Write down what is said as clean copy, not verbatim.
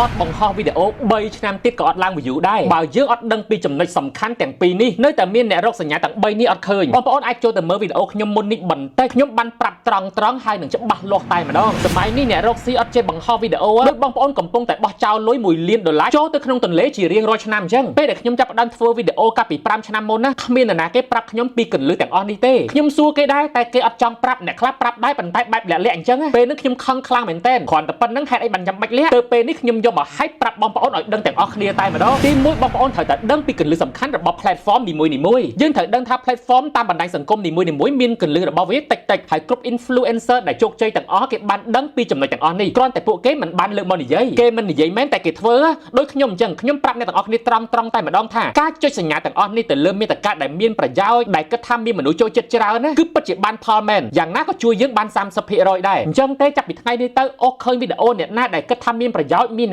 តបង្ហោះវីដេអូ3ឆ្នាំទៀតក៏អត់ឡើង view ដែរបើយើងអត់ដឹងពីចំណុចសំខាន់ទាំងពីរនេះនៅតែមានអ្នករកសញ្ញាទាំង3នេះអត់ឃើញបងប្អូនអាចចូលទៅមើលវីដេអូខ្ញុំមុននេះបន្តិចខ្ញុំបានប្រាប់ត្រង់ត្រង់ហើយនឹងច្បាស់លាស់តែម្ដងសម័យនេះអ្នករកស៊ីអត់ចេះបង្ហោះវីដេអូដូចបងប្អូនកំពុងតែបោះចោលលុយ1លានដុល្លារចូលទៅក្នុងទន្លេជារៀងរាល់ឆ្នាំអញ្ចឹងពេលដែលខ្ញុំចាប់ផ្ដើមធ្វើវីដេអូកាលពី5ឆ្នាំមុនណាគ្មាននរណាគេប្រាប់ខ្ញុំពីកន្លឹះទាំងអស់នេះទេខ្ញុំសួរគេដែរតែគេអត់ចង់ប្រាប់អ្នកខ្លះប្រាប់ដែរប៉ុន្តែបែបលាក់ៗអញ្ចឹងពេលនេះខ្ញុំខឹងខ្លាំងមែនទែនគ្រាន់តែប៉ុណ្្នឹងហេតុអីបានចាំបាច់លាក់ទៅពេលនេះខ្ញុំយកមកឲ្យប្រាប់បងប្អូនឲ្យដឹងទាំងអស់គ្នាតែម្ដងទីមួយបងប្អូនត្រូវតែដឹងពីកន្លឹះសំខាន់របស់ platform នីមួយៗយើងត្រូវដឹងថា platform តាមបណ្ដាញសង្គមនីមួយៗមានកន្លឹះរបស់វាតិចៗហើយគ្រប់ influencer ដែលជោគជ័យទាំងអស់គេបានដឹងពីចំណុចទាំងអស់នេះគ្រាន់តែពួកគេមិនបានលើកមកនិយាយគេមិននិយាយមែនតែគេធ្វើដូចខ្ញុំអញ្ចឹងខ្ញុំប្រាប់អ្នកទាំងអស់គ្នាត្រង់ត្រង់តែម្ដងថាការចុចសញ្ញាទាំងអស់នេះទៅលើមាតិកាដែលមានប្រយោជន៍ដែលគិតថាមានមនុស្សចូលចិត្តច្រើនណាគឺពិតជាបានផលមែនយ៉ាងណាក៏ជួយយើងបាន30%ដែរអញ្ចឹងទេចាប់ពីថ្ងៃនេះទៅអូសឃើញវីដេអូអ្នកណាដែលគិតថាមានប្រយោជន៍មាន